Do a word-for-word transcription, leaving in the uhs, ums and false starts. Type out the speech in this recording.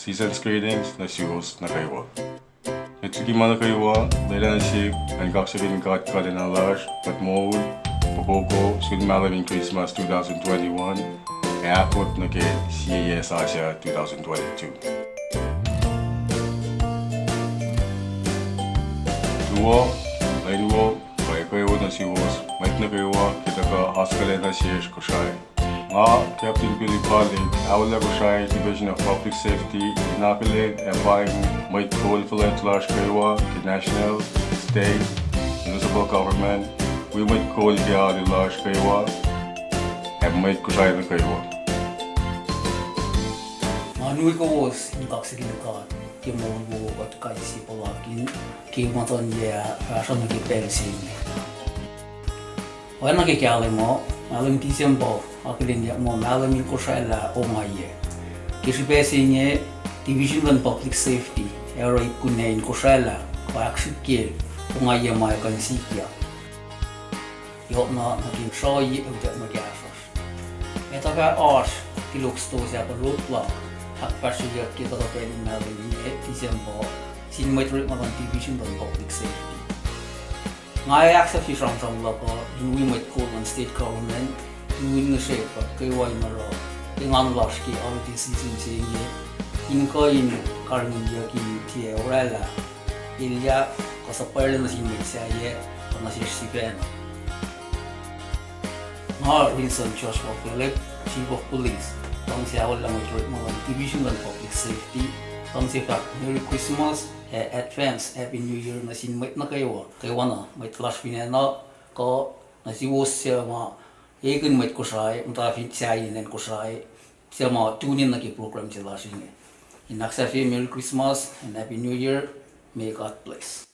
Seasons greetings nuh suwos nuh kwewa. Met liki ma nuh kwewa, lwelah nuh sihk in kaksakihn God kuhlwacna lasr, kuht moul fokoko sun mahlwem in Christmas two thousand twenty-one, ac ahkot nuh ke sie yac sasuc two thousand twenty-two. Luo, lwen wo, kuh kwewa nuh suwos mwet nuh kwewa ke tuhkuh oaskuhlacna sesr Kosrae. Nga, Captain Billy Palik, aolah Kosrae Division of Public Safety, in akihlen ac paing mwet kol fuhlwact lasr kwewa ke national, state, municipal government, wi mwet kol ke alu lasr kwewa, ac mwet Kosrae nuh kwewa. Nga wi kowos in kaksakihn God ke moul wo kuht kais sie puhlakihn ke muhtuhn yac ah fahsruh nuh ke pacl se inge. Oacna ke kahlwem uh, mahlwem December akihlenyuck muh mahlwem in Kosrae lah ongaiyac. Ke srihpac se inge, Division luhn Public Safety ac oruh ip kunac in kosraclah kuh ahksrihkye ongaiyac ma ac kuh in sikyak. Yohkna nuh ke sruhi ac utuck nuh kahsruhsr. Ac tuhkuh oasr tilok stosah kuh roadblock ahkfahsryeyuck ke tuhkuh pacl in mahlwem inge December sin mwet orekma luhn Division luhn Public Safety. Nga ac ahksahfye sramsram luhk uh in wi mwet kol luhn state government in wi ngihsre kuht kwewa in oruh engan lasr ke holiday season se inge in kuh in karihngihnyuck in tiac orwaclah elyah kuh suhpwacrlac nuh sin mwet sahyac kuh nuh sesr sifacna. Nga Rilson Joshua Philip, Chief of Police, luhngse aolah mwet orekma luhn Division luhn Public Safety, luhngse fahk Merry Christmas ac advance Happy New Year nuh sin mwet nuh kwewa, kwewana mwet lasr fin acn uh, kuh nuh suwos suc ma ekihn mwet Kosrae, muhta fin sahyacn acn Kosrae, suc ma tune in nuh ke program se lasr inge. In ahksahfye Merry Christmas and Happy New Year. May God bless.